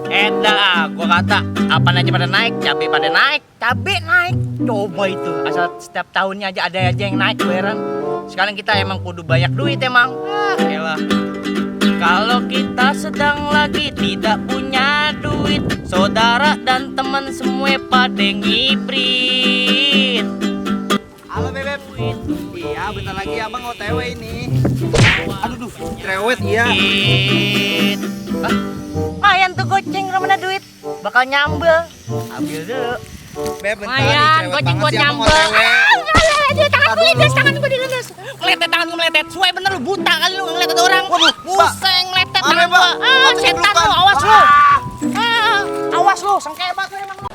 Edah, gua kata apa aja pada naik, cabai naik. Coba itu, asal setiap tahunnya aja ada aja yang naik bayaran. Sekarang kita emang kudu banyak duit emang. Elah. Kalau kita sedang lagi tidak punya duit, saudara dan teman semua pada ngibrit. Halo Bebep. Iya, bentar lagi abang OTW ini. Aduh, cerewet iya. Mayan tuh goceng mana duit, bakal nyambel. Ambil dulu. Beb, bentar lagi Mayan, cerewet goceng banget buat sih abang nyambel. OTW. Tangan gue diledes. Ngeletet tangan gue ngeletet. Suai bener lu, buta kali lu ngeletet orang. Waduh, Buseng ngeletet Maaf ya, tangan gua. Pak. Setan lu, awas lu. Awas lu, sengkebat lu emang lu.